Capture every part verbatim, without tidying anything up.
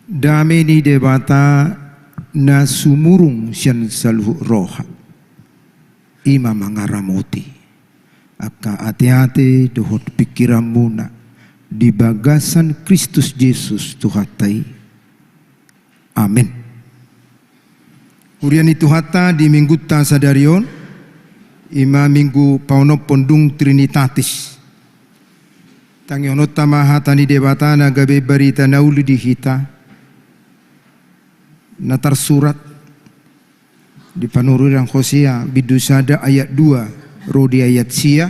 Dame ni Debata na sumurung sian saluhut roha, i ma mangaramoti angka ateate dohot pingkiranmuna di bagasan Kristus Jesus Tuhanta i. Amen. Huria ni Tuhanta, di minggunta sadari on, i ma minggu paonomhon dung Trinitatis, tangihononta ma hata ni Debata na gabe barita na uli di hita, na tarsurat di panurirang Hosea bindu sada ayat dua ro di ayat sia,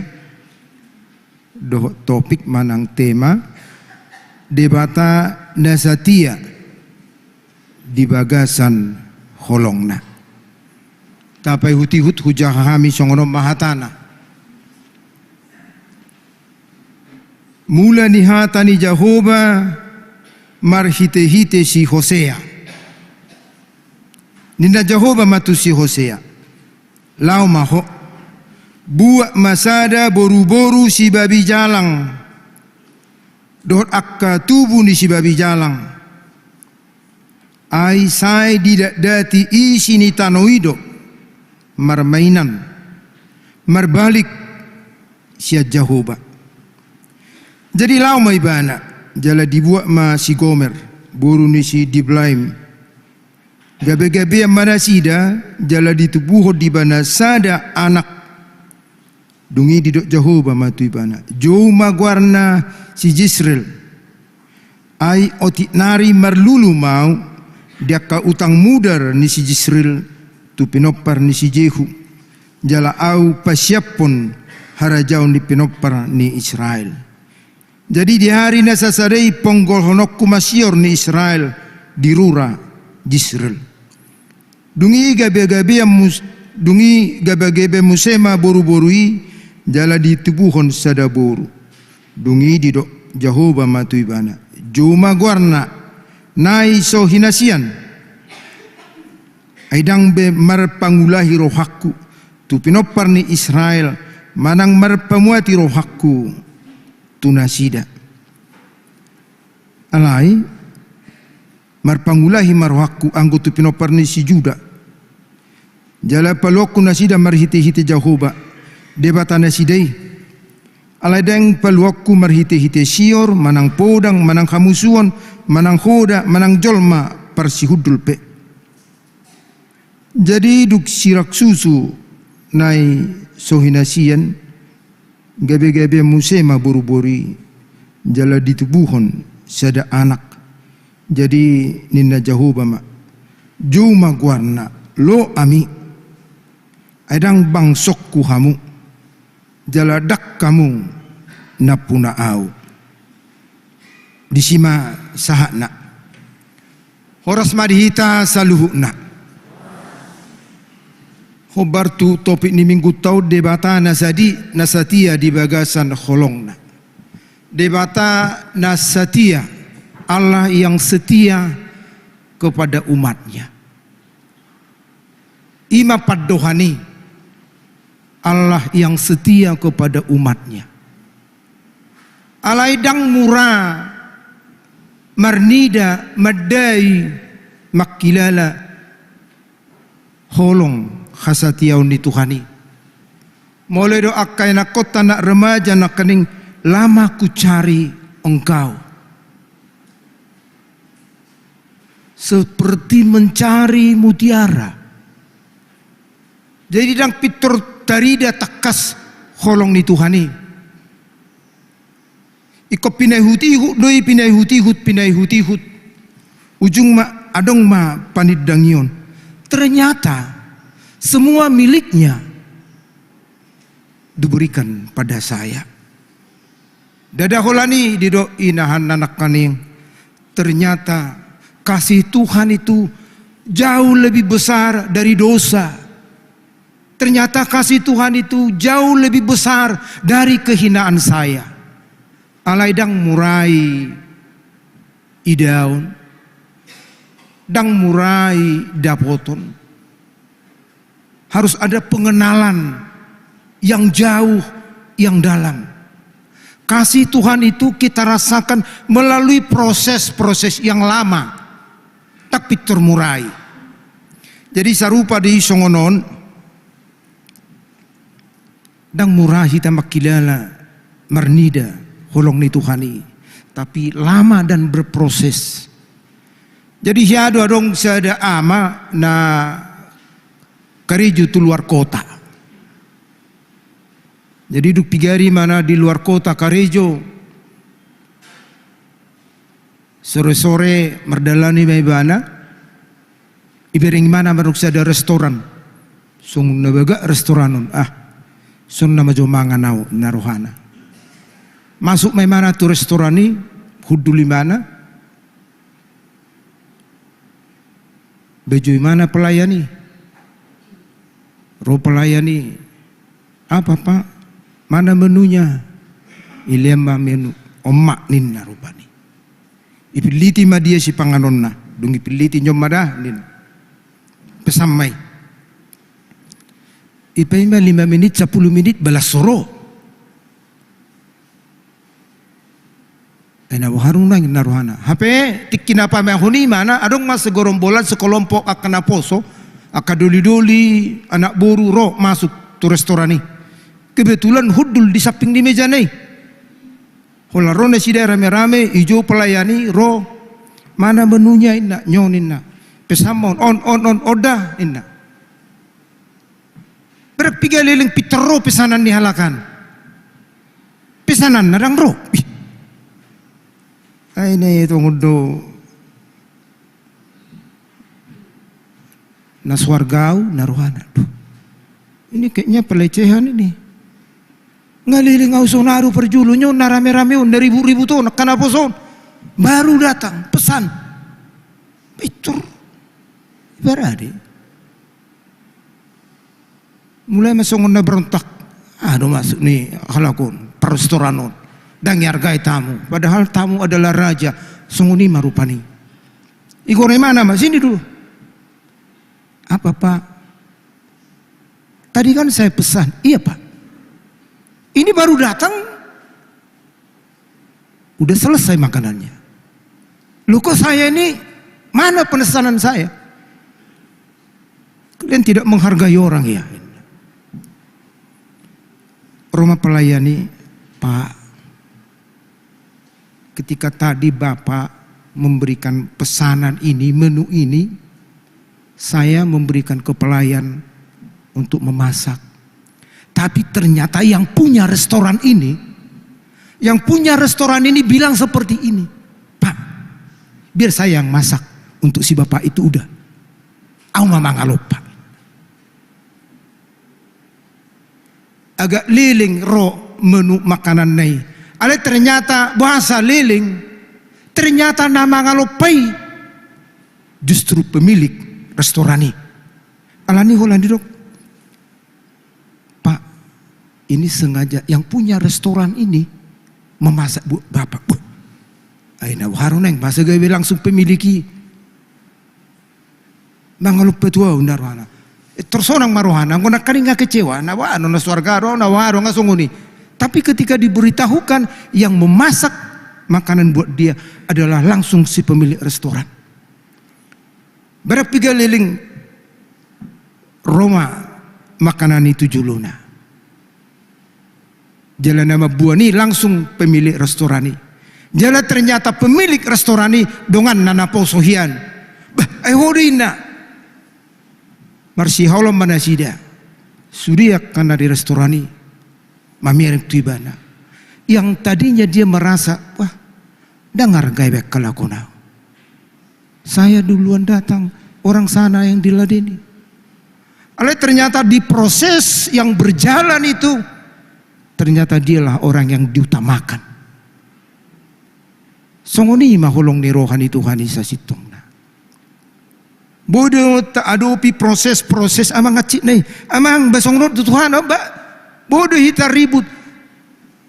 dohot topik manang tema, Debata na satia di bagasan holongna. Tapaihutihut hujaha hami, songon on ma hatana. Mula ni hata ni Jahowa marhitehite si Hosea. Ninna Jahowa ma tu si Hosea: Laho ma ho, buat ma sada boruboru sibabijalang dohot angka tubu ni sibabijalang. Ai sai didatdati isi ni tano i do marmainan, marbalik sian Jahowa. Jadi laho ma ibana, jala dibuat ma si Gomer, boru ni si Diblaim. Gabegabean ma nasida, jala ditubuhon di ibana sada anak. Dung i didok Jahowa ma tu ibana: Jou ma goarna si Jisreel. Ai otik nari marlulu ma ahu di angka utang mudar ni si Jisreel tu pinompar ni si Jehu, jala ahu pasiaphon harajaon ni pinompar ni Israel. Jadi di ari na sasada i ponggolhononku ma sior ni Israel di rura Jisreel. Dung i gabegabean mus-, dung i gabegabean muse ma boruboru i, jala ditubuhon sada boru. Dung i didok Jahowa ma tu ibana: Jou ma goarna, nai so hinasian. Ai ndang be marpangulahi rohangku tu pinompar ni Israel, manang marpamuati rohangku tu nasida. Alai marpangulahi ma rohangku anggo tu pinompar ni si Juda. Jala paluahonku nasida marhitehite Jahowa, Debata nasida i. Alai ndang paluahonku marhitehite sior, manang podang, manang hamusuon, manang hoda, manang jolma parsihundul pe. Jadi dung sirang susu nai so hinasian, gabegabean muse ma boruboru i, jala ditubuhon sada anak. Jadi ninna Jahowa ma: Jou ma goarna, Lo-Ami. Ai ndang bangsongku hamu, jala ndang hamu nampuna ahu. Disi ma sahatna. Horas ma di hita saluhutna. Hombar tu topik ni minggunta on, Debata na sadi-, na satia di bagasan holongna. Debata na satia, Allah yang setia kepada umatnya. I ma pandohan i, Allah yang setia kepada umatnya. Alai ndang mura marnida, mandai, mangkilala holong hasatiaon ni Tuhan i. Molo do angka ianakhonta na remaja nangkining, lama kucari engkau. Seperti mencari mutiara. Jadi ndang pintor tarida tangkas holong ni Tuhan i. Ingkon pinaihutihut do i, pinaihutihut, pinaihutihut. Ujung ma, adong ma panindangion. Ternyata semua miliknya diberikan pada saya. Ndada holan i didok inahanna nangkining. Ternyata kasih Tuhan itu jauh lebih besar dari dosa. Ternyata kasih Tuhan itu jauh lebih besar dari kehinaan saya. Alai ndang mura i idaon, ndang mura i dapoton. Harus ada pengenalan yang jauh, yang dalam. Kasih Tuhan itu kita rasakan melalui proses-proses yang lama. Ndang pintor mura i. Jadi sarupa do i songon on, ndang mura hita mangkilala, marnida holong ni Tuhan i. Tapi lama dan berproses. Jadi sia do adong sada ama na karejo tu luar kota. Jadi dung piga ari imana di luar kota karejo, sore-sore mardalani ma ibana, ibereng imana ma adong sada restoran. Songon na bagak restoran on, ah, songon na manjou mangan au, ninna rohana. Masuk ma imana tu restoran i, hundul imana, bajou imana pelayan i. Ro pelayan i, "Apa, Pak? Mana menunya?" Ilean ma menu. "On ma," ninna rupani. Ipilliti ma dia sipanganonna. Dung ipilliti, "On ma da," ninna. Pesan ma i. Ipaima lima menit, sampulu menit, balas so ro. Ai na boha do nang, ninna rohana. Hape tingki na pameahon i imana, adong ma segerombolan, sekelompok angka naposo, angka doli-doli, anak boru ro masuk tu restoran i. Kebetulan hundul di samping ni mejana i. Holan ro nasida rame-rame, ijou pelayan i ro. "Mana menunya?" inna, "On," inna. "Pesan ma on." "On, on, on, on da," inna. Berarti piga leleng pintor ro pesanan ni halak an. Pesananna ndang ro. Ih. Ai na i tongon do na suarga au, ninna rohana. Duh. Ini kayaknya pelecehan ini. Nga leleng au sonari parjolo on, na rame-rame on, na ribut-ribut on, angka naposo on. Baru datang, pesan. Pintor. Ibarat i. Mulai ma songon na berontak. Aha do maksud ni halak on, parrestoran on. Ndang dihargai tamu. Padahal tamu adalah raja. Songon i ma rupani. Igor imana ma, "Sini dulu." "Apa, Pak?" "Tadi kan saya pesan." "Iya, Pak." "Ini baru datang, udah selesai makanannya. Loh, kok saya ini, mana pesanan saya?" Kalian tidak menghargai orang, ya. Ro ma pelayan i, "Pak, ketika tadi Bapak memberikan pesanan ini, menu ini, saya memberikan ke pelayan untuk memasak. Tapi ternyata yang punya restoran ini, yang punya restoran ini bilang seperti ini, 'Pak, biar saya yang masak untuk si Bapak itu, udah. Au ma mangalompa.'" Agak leleng ro menu makananna i. Alai ternyata boasa leleng, ternyata na mangalompa i justru pemilik restoran i. Alani holan didok, "Pak, ini sengaja yang punya restoran ini memasak buat Bapak." Buh. Ai na boha do nang, masa gabe langsung pemilik i mangalompa tu au, ninna rohana. Eh, tarsonang ma rohana, anggo nangkaning nga kecewa, na boha do, na suarga do, na boha do, nga songon i. Tapi ketika diberitahukan yang memasak makanan buat dia adalah langsung si pemilik restoran. Berarti piga leleng ro ma makanan i tu jolona. Jala na mamboan i langsung pemilik restoran i. Jala ternyata pemilik restoran i donganna naposo hian. Bah, ai ho do, inna. Marsihaholongan ma nasida. Sude angka na di restoran i mamereng tu ibana. Yang tadinya dia merasa, "Wah, ndang dihargai be halak on au. Saya duluan datang, orang sana yang diladeni." Alai ternyata di proses yang berjalan itu, ternyata dialah orang yang diutamakan. Songon i ma holong ni roha ni Tuhan i sasintongna. Boi do taadopi proses-proses, amang, hansit na i. Amang, ba songon on do Tuhan, ba, boi do hita ribut.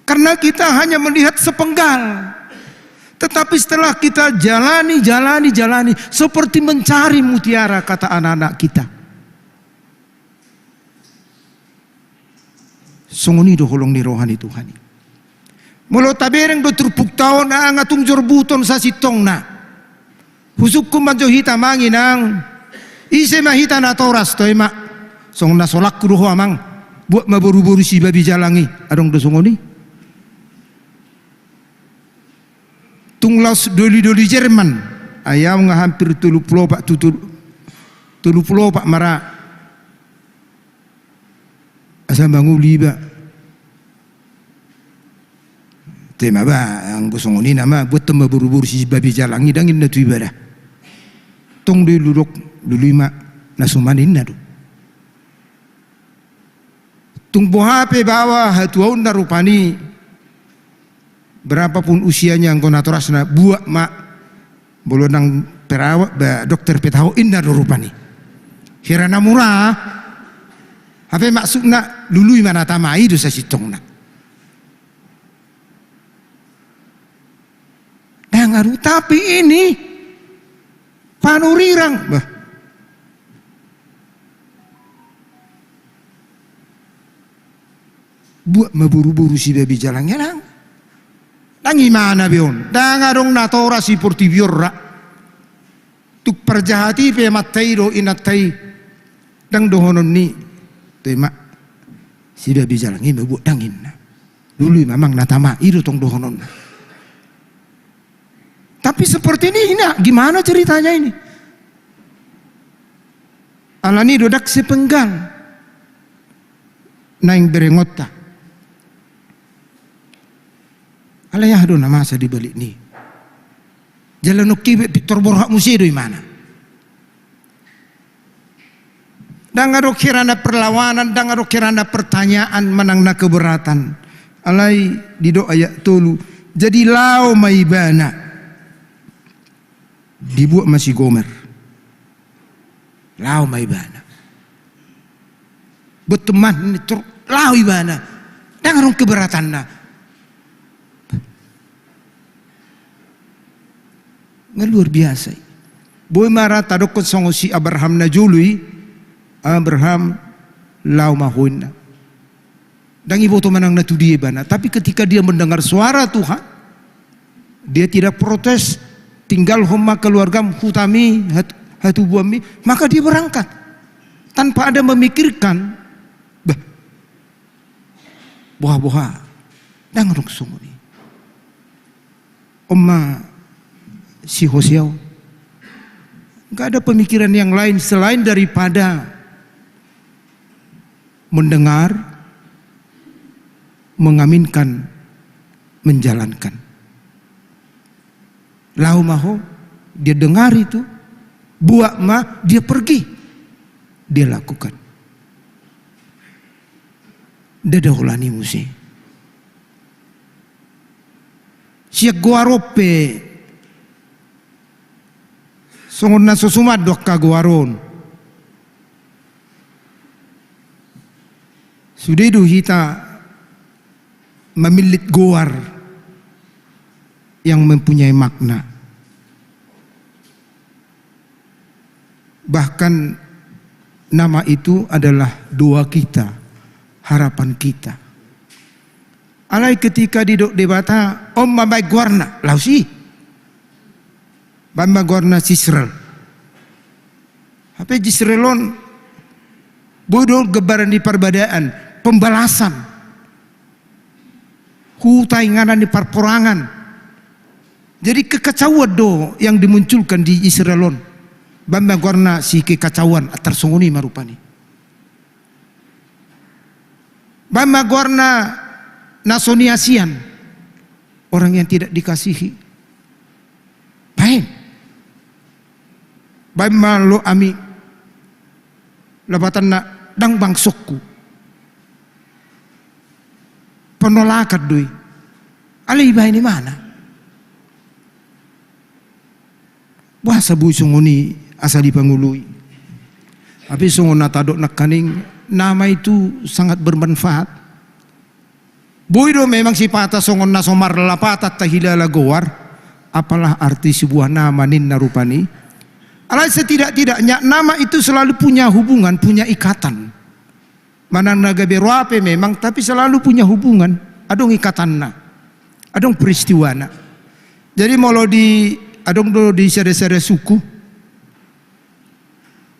Karena kita hanya melihat sepenggal. Tetapi setelah kita jalani, jalani, jalani, seperti mencari mutiara, kata anak-anak kita. Songon i do holong ni roha ni Tuhan i. Molo tabereng do turpukta on, nga tung jorbuton sasintongna. Husungkun ma jo hita amang inang. Ise ma hita natoras, toe ma. Songon na solangku do ho amang. Buat ma boruboru si babi jalang i. Adong do songon i? Tung laos dolidoli Jerman. Ai au nga hampir tolu pulu opat tu tolu, tolu pulu opat ma ra. Asa mangolu iba. Toe ma ba, anggo songon i nama, buat ma boruboru si babi jalang i, dang inna tu iba da. Tong do i ludok, lului ma na suman inna do. Tung boha pe baoa hatuaonna rupani, berapapun usianya anggo natorasna, buat ma. Molo nang perawat ba dokter pe taho inna do rupani. Hira na mura. Hape maksudna lului ma na tama i do sasintongna. Dang adong, tapi ini panurirang. Bah. Buat ma boruboru si babi jalang i nang. Dang imana be on. Dang adong natoras di portibi on ra. Tung parjahat i pe amanta i do inanta i. Dang dohonon ni. Toe ma. Si babi jalang i ma buat, dang inna. Lului ma amang na tama i do tong dohononna. Tapi seperti ini, ini gimana ceritanya ini? Alani do dang sepenggal naeng berengonta. Alai aha do na masa di balik ni? Jala nangkin pe pintor borhat muse do imana. Dang adong hira na perlawanan, dang adong hira na pertanyaan manang na keberatan. Alai didok ayat tolu, jadi laho ma ibana. Dibuat ma si Gomer. Laho ma ibana. Buat teman ni tur, laho ibana. Dang adong keberatanna. Nga luar biasa i. Boi ma ra tadokkon songon si Abraham na jolo i, Abraham, laho ma ho inna. Dang iboto manang na tu dia ibana, tapi ketika dia mendengar suara Tuhan, dia tidak protes, tinggalhon ma keluargam, hutami, hat-, hatubuanmi, maka dia berangkat. Tanpa ada memikirkan, bah, boha-boha, dang adong songon i. On ma si Hosea on. Nggak ada pemikiran yang lain selain daripada mendengar, mengaminkan, menjalankan. Laho ma ho, dia dengar itu, buat ma, dia pergi, dia lakukan. Ndada holan i muse. Sian goar on pe, songon na so suman do angka goar on. Sude do hita mamillit goar yang mempunyai makna. Bahkan nama itu adalah doa kita, harapan kita. Alai ketika didok Debata, on ma baen goarna, laos i. Baen ma goarna Jisreel. Hape Jisreel on, boi do gambaran ni parbadaan, pembalasan. Huta inganan ni parporangan. Jadi kekacauan do yang dimunculkan di Israel on. Baen ma goarna si kekacauan, antar songon i ma rupani. Baen ma goarna na so niasian, orang yang tidak dikasihi. Baen. Baen ma lo ami. Lapatanna dang bangsongku. Penolakan do i. Alai ibaen imana. Boasa boi songon i asa dipangoloi. Tapi songon na tadok nangkaning, nama itu sangat bermanfaat. Boi do memang sipata songon na so marlapatan tahilala goar, apalah arti sebuah nama ninna rupani. Alai setidak-tidaknya nama itu selalu punya hubungan, punya ikatan. Manang na gabe roa pe memang, tapi selalu punya hubungan. Adong ikatanna. Adong peristiwana. Jadi molo di Adong do di sada-sada suku,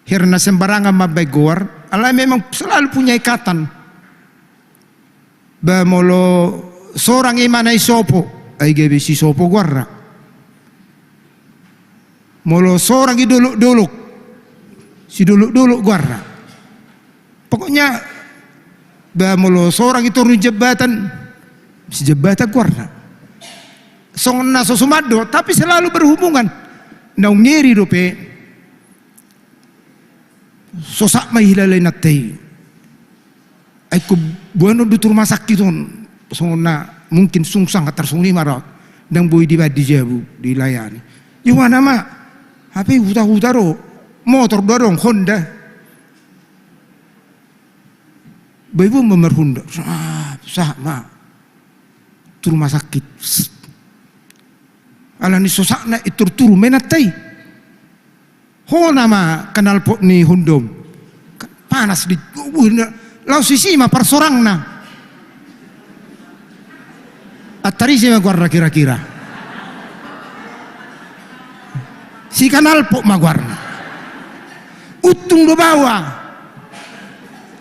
hira na sembarangan mambaen goar, alai memang selalu punya ikatan. Ba molo sorang i ma na i Sopo, ai gabe si Sopo goarna. Molo sorang i Dolok-dolok, si Dolok-dolok goarna. Pokoknya, ba molo sorang i toru ni jambatan, si Jambatan goarna. Songon na so suman do, tapi selalu berhubungan. Naung ngeri dope, sosak ma i hilala inanta i. Ai ingkon boanon do tu rumah sakit on. Songon na mungkin sungsang, tarsongon i ma ro. Ndang boi dibaen di jabu, dilayani. Joana ma, hape huta-huta do. Motor do adong, Honda. Ba iboan ma marhonda. Sah, sah ma. Tu rumah sakit. Alani sosakna i, turturu ma inanta i. Hona ma knalpot ni Honda on. Panas di, uh, na, laos isi ma parsorangna. Antar ise ma goarna kira-kira? Si knalpot ma goarna. Untung do baoa.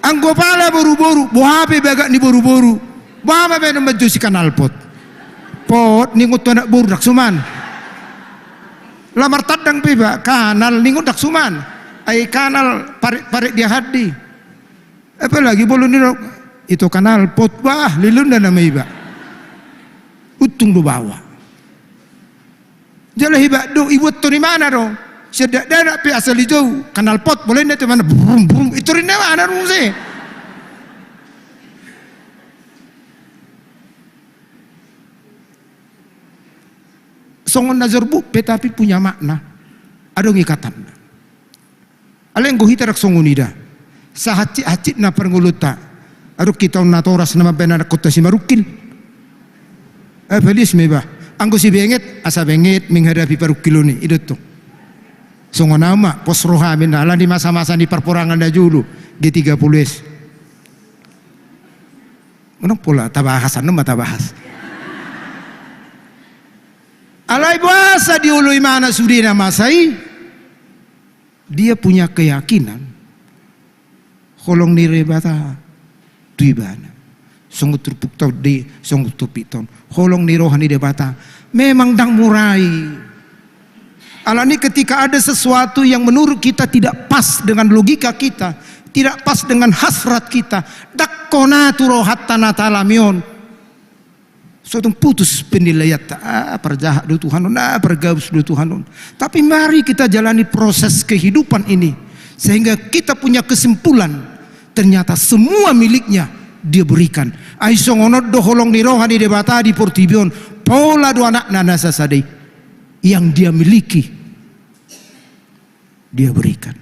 Anggo pala boru-boru, boha pe bagak ni boru-boru, boha ma baenon manjou si knalpot? Pot, ningot tu anak boru, ndang suman. Lam martandang pe iba, kanal, ningot, ndang suman. Ai kanal paret-paret di aha di. Apalagi molo nidok, ito knalpot, bah, lilun do nama iba. Untung do baoa. Jala hebat do, ibuat tu di mana do? Sian dakdanak pe asal dijou, knalpot, molo inna tu mana, brum, brum, itu rinna mana do muse. Songon na jorbut pe, tapi punya makna. Adong ikatanna. Alai anggo hita ndang songon i da. Sahansit-hansitna parngoluonta. Adong hita on natoras na mambaen anakkonta simarungkil. Eh, palias ma iba. Anggo sibenget, asa benget menghadapi parungkilon i, i do tong. Songon au ma, pos rohami na, alani masa-masa ni parporangan na jolo, G tiga puluh S. Unang pola tabahas, annon ma tabahas. Alai boasa dioloi ma na sude na masa i? Dia punya keyakinan holong ni Debata tu ibana. Songon turpukta on, songon turpukta on, holong ni roha ni Debata. Memang ndang mura i. Alani ketika ada sesuatu yang menurut kita tidak pas dengan logika kita, tidak pas dengan hasrat kita, ndang hona tu rohanta na taalami on. So tung putus penilaianta, ah, parjahat do Tuhan on, ah, pargabus do Tuhan on. Tapi mari kita jalani proses kehidupan ini, sehingga kita punya kesimpulan, ternyata semua miliknya Dia berikan. Ai songon on do holong ni roha ni Debata di portibi on, pola do anakna na sasada i, yang Dia miliki, Dia berikan.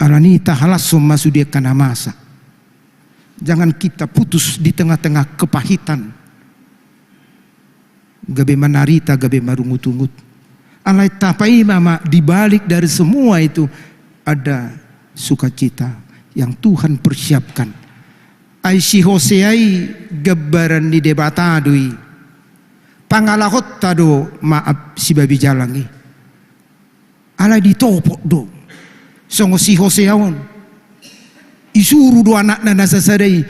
Alani i tahalashon ma sude angka na masa. Jangan kita putus di tengah-tengah kepahitan. Gabe mandarita, gabe marungut-ungut. Alai tapaima ma di balik dari semua itu ada sukacita yang Tuhan persiapkan. Ai si Hosea i gambaran ni Debata do i. Pangalahonta do, maaf, sibabi jalang i. Alai ditopot do. Songon si Hosea on. Isuru do anakna na sasada i.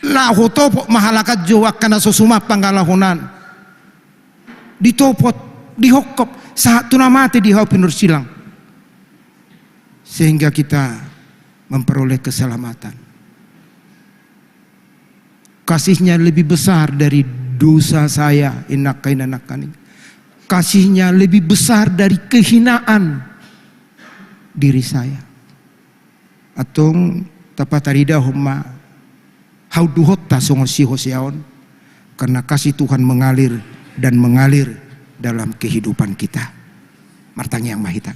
Laho topot ma halak an jo angka na so suman pangalahon an. Ditopot, dihongkop, sahat tu na mate di hau pinursilang. Sehingga kita memperoleh keselamatan. Kasihnya lebih besar dari dosa saya, inna angka inang nangkaning. Kasihnya lebih besar dari kehinaan diri saya. Antong tapataridahon ma haunduhonta songon si Hosea on, karena kasih Tuhan mengalir dan mengalir dalam kehidupan kita. Martangiang ma hita.